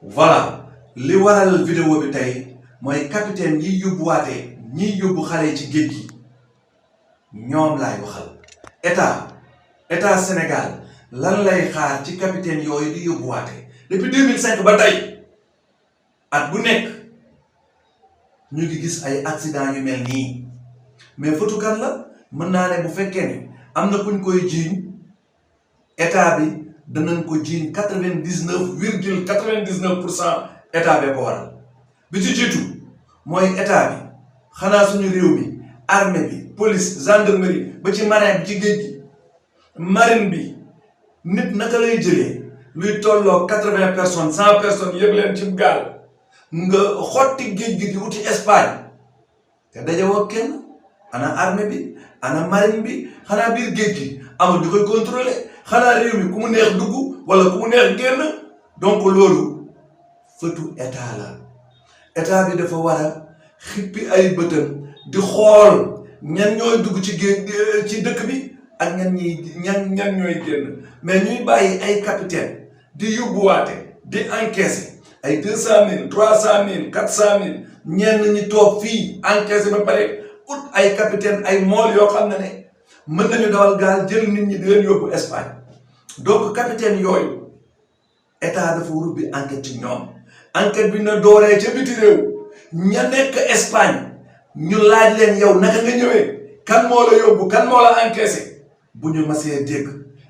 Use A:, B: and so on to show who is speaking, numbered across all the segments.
A: voilà li waral vidéo bi tey mooy capitaine yi yóbbuwaatee ñiy yóbbu xale ci géej gi ñoom laay waxal état Sénégal lan lay xaar ci capitaine yooyu di yóbbuwaatee depuis 2005 ba tey at bu nekk ñu ngi gis ay accident yu mel nii mais fautu kan la mën naa ne bu fekkee ni am na kuñ koy jiiñ état bi danañ ko jiiñ 99,99% état bee ko waral bi ci jiitu mooy état bi xanaa suñu réew mi armée bi police gendarmerie ba ci marin bi ci géej gi marine bi nit naka lay jëlee luy tolloo 80 personnes 100 personnes yëpp leen ci gaal nga xotti géej gi di wuti Espagne te dajewoo kenn ana armée bi ana marine bi xanaa biir géej gi amul ñu koy contrôler xanaa réew mi ku mu neex dugg wala ku mu neex génn donc loolu fëtu état la état bi dafa war a xippi ay bëtam di xool ñan ñooy dugg ci géej ci dëkk bi ak ñan ñooy génn mais ñuy bàyyi ay capitaine di yóbbuwaate di encaisser ay 200 000 300 000 400 000 ñenn ñi toog fii encaisser ba pare ut ay capitaine ay mool yoo xam ne mën nañu dawal gaal jël nit ñi di leen yóbbu Espagne donc capitaine yooyu état dafa war ubbi enquête ci ñoom enquête bi na dooree ca biti réew ña nekk Espagne ñu laaj leen yow naka nga ñëwee kan moo la yóbbu kan moo la encaissé bu ñu masee dégg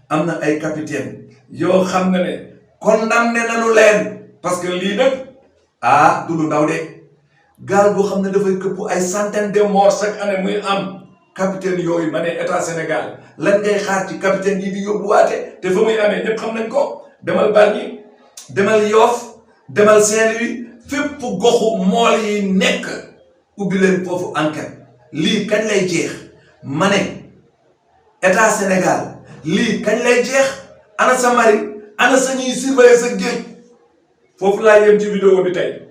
A: am na ay capitaine yoo xam ne condamné nañu leen parce que lii nag du lu ndaw de gaal boo xam ne dafay këpp ay centaine de morts chaque année muy am capitaine yooyu ma ne état Sénégal lan ngay xaar ci capitaine yi di yóbbuwaate te fa muy amee ñëpp xam nañ ko demal Bargny demal Yoff demal Saint-Louis fépp goxu mool yi nekk ubbi leen foofu enquête lii kañ lay jeex ma ne état Sénégal lii kañ lay jeex ana sa marine ana sa ñuy surveiller sa géej foofu laa yem ci vidéo bi tey